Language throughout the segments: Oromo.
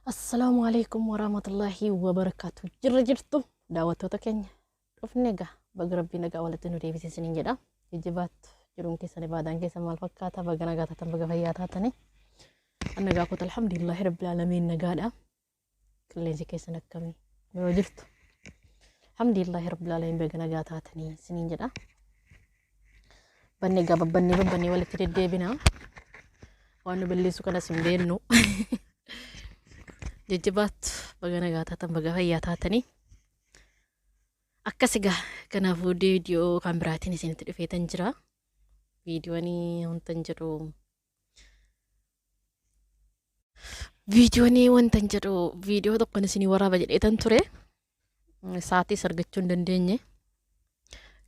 Assalaamu alaikum warahmatullahi wabarakaatu. Jirra jirtu daawwattoota keenya dhufne egaa baga rabbii nagaa walitti nu deebise isiniin jedha. Jajjabaattu jiruun keessan ibaadaan keessan maal fakkaata baga nagaa taatan baga fayyaa taatani. An nagaa koota alhamdulillahi rabbil aalamiin nagaadha. Qilleensi keessan akkamii yeroo jirtu. Alhamdulillahi rabbil aalamiin baga nagaa taatanii isiniin jedha. Banne egaa babbannee babbannee walitti deddeebina. Waan nu balleessu kanas hin beennu. Jajjabaattu baga nagaa taatan baga fayyaa taatanii. Akkas egaa kanaafuu viidiyoo kan biraatiin isinitti dhufeetan jira. Viidiyoon wanta hin jedhu Viidiyoon wanta hin jedhu viidiyoo tokkon isinii waraaba jedheetan ture. Sa'aatiis argachuu hin dandeenye.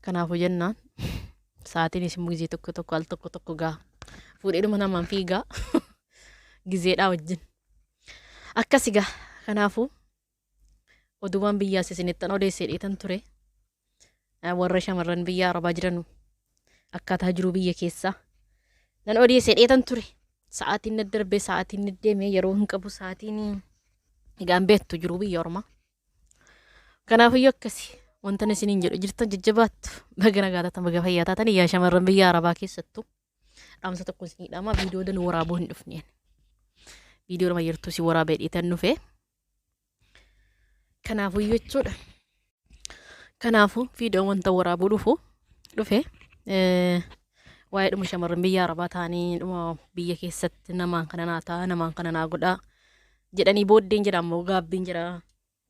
Kanaafuu jennaan sa'aatiin isin gizee tokko tokko al tokko tokko gaa fuudheedhuma namaan fiigaa gizeedhaa wajjin. Akkas egaa kanaafuu oduuwwan biyyaas isinittan odeessee dheetan ture. Warra shamarran biyya Arabaa jiranu akkaataa jiruu biyya keessaa nan odeessee dheetan ture. Sa'aatiin na darbe sa'aatiin na deeme yeroo hin qabu sa'aatiin egaan beektu jiruu biyya ormaa. Kanaafiyyuu akkasi wanta isiniin jedhu jirtan jajjabaattu baga nagaa taatan baga fayyaa taatan yaa shamarran biyya Arabaa keessattuu. Dhaamsa tokko isinii dhaama viidiyoo danuu waraabuu hin dhufneen. Viidiyoo nama yertuu si waraabee dhiitan dhufe. Kanaafuu jechuudha. Kanaafuu viidiyoon wanta waraabuu dhufu dhufe waa'ee dhuma shamarran biyya Arabaa ta'anii dhuma biyya keessatti namaan kana naa ta'a namaan kana naa godhaa jedhanii booddeen jira ammoo gaabbiin jira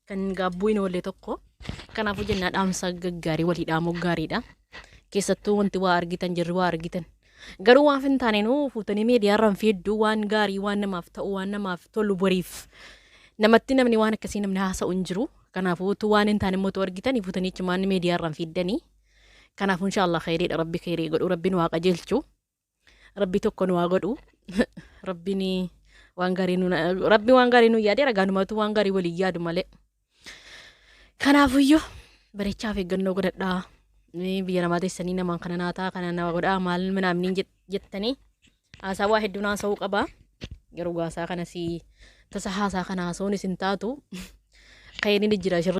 kan gaabbuu hin oolle tokko. Kanaafuu jennaa dhaamsa gaggaarii walii dhaamuu gaariidha. Keessattuu wanti waa argitan jirri waa argitan. Garuu waan hin taane nuu fuutanii miidiyaarraan fiidduu waan gaarii waan namaaf ta'u waan namaaf tolu boriif namatti namni waan akkasii namni haasa'u hin jiru. Kanaafuu utuu waan hin taane immoo utuu argitanii fuutanii achumaan miidiyaarraan fiiddanii. Kanaafuu inshaallah khayriidha rabbi khayrii godhu rabbi nu haa qajeelchu. Rabbi tokko nu haa godhu. Rabbiin waan gaarii nu rabbi waan gaarii nu yaade ragaa numatu waan gaarii waliin yaadu malee. Kanaafuyyuu bareechaaf eeggannoo godhadhaa. Biyya namaa teessanii namaan kana naa ta'a kana nama godhaa maal minaamniin jettanii haasaa waa hedduun haasa'uu qaba. Garuu haasaa kanas tasa haasaa kana haasa'uun isin taatu. Khayriin jira.